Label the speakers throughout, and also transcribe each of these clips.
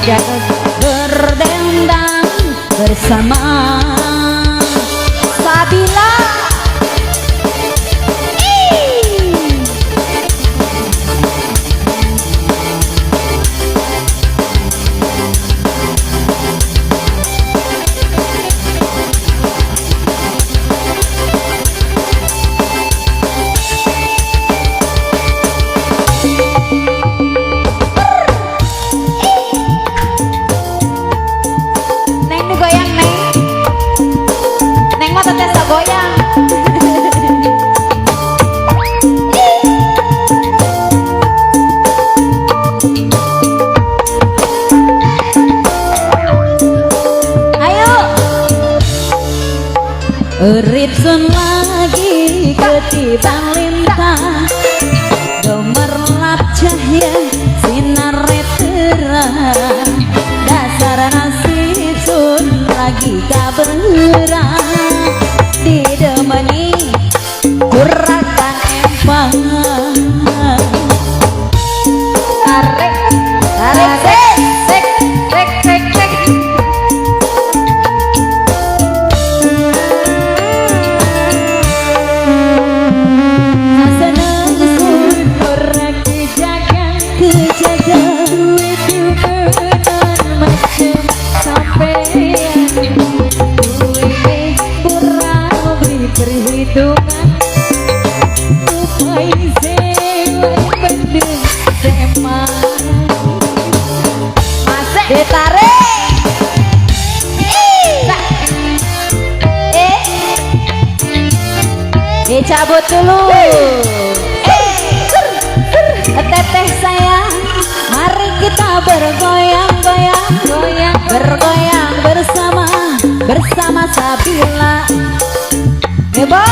Speaker 1: jagat berdendang bersama Sabila. Goyang. Ayo. Urip sun lagi ketiban lintang, gemerlap cahaya sinar terang, dasar nasib sun lagi kaberang, didemeni kurakan empang. Tarik, tarik, sek, sek, sek, sek, sek. Seneng sun ora kejagan, kejagan duwe demenan macem sampeyan. Duwe kurang beli perhitungan, upai sewa bendung seman. Masuk ditarik. Dicabut dulu. Teteh sayang, mari kita bergoyang-goyang, goyang, bergoyang bersama, bersama Sabila. Heboh.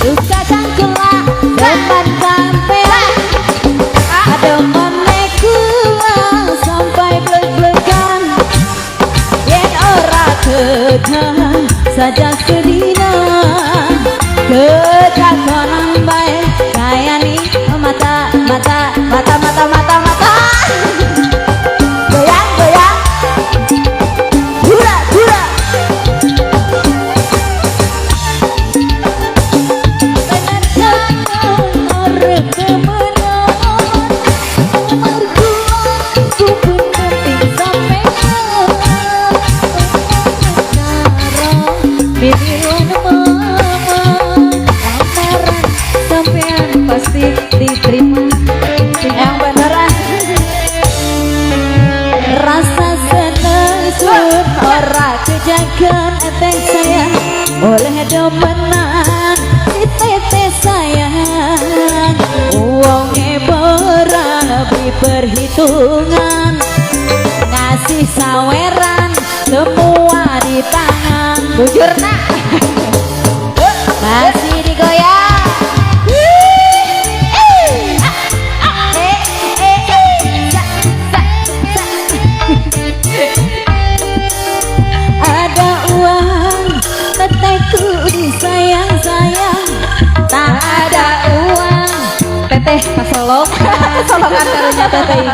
Speaker 1: Suka kangkula depan sampean, ada kula sampai blek-blekan, yen ora kedah saja sedina, kekakonan bae kayani mata mata mata mata mata mata. Goyang goyang, hura hura. Pasti diterima yang beneran. Rasa seneng sun ora kejagan eteh sayang, oleh demenan si teteh sayang. Wonge ora beli perhitungan, ngasih saweran semua di tangan. Bujur nak masih digoyang. Ada uang tetehku disayang-sayang, tak ada uang teteh pasolokan, solokan karunya teteh.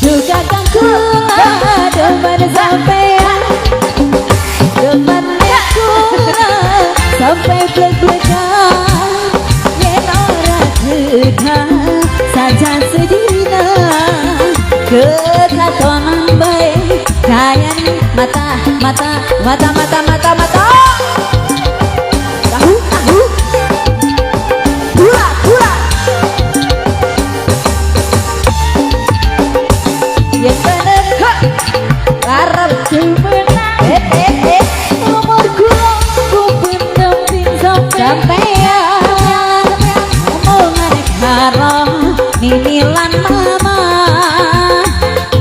Speaker 1: Juga kangkula demen sampean, demen kula sampai blek-blekan, yen ora kedah saja sedina, kekatonan bae kayani mata mata mata mata mata mata. Tahu tahu, hura hura. Yen bener arep jumenang, nomor kula ku penting sampean, omongane karo ninilan mama,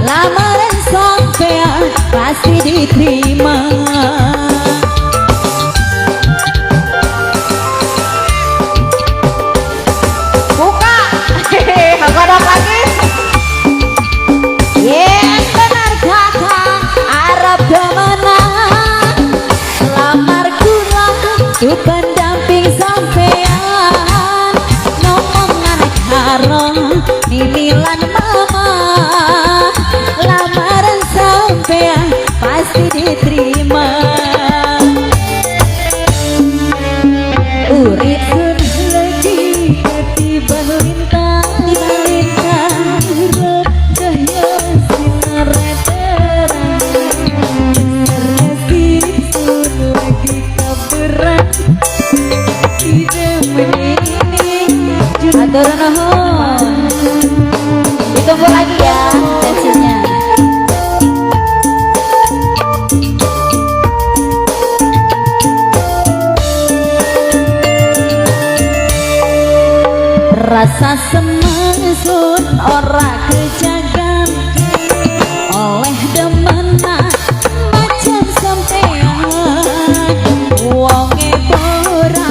Speaker 1: lamaran sampean pasti diterima. Karo Mimi lan Mama, lamaran sampean pasti diterima. Urip sun lagi ketiban lintang, lintang cahya sinar terang. Nasib sun lagi kaberan tidak menini. Atur nuhun. Ditunggu lagi ya tensinya. Rasa seneng sun ora kejagan oleh demenan macam sampean. Wonge ora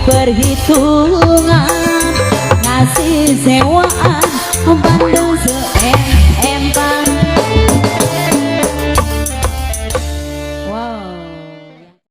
Speaker 1: perhitungan, ngasih sewaan bandel.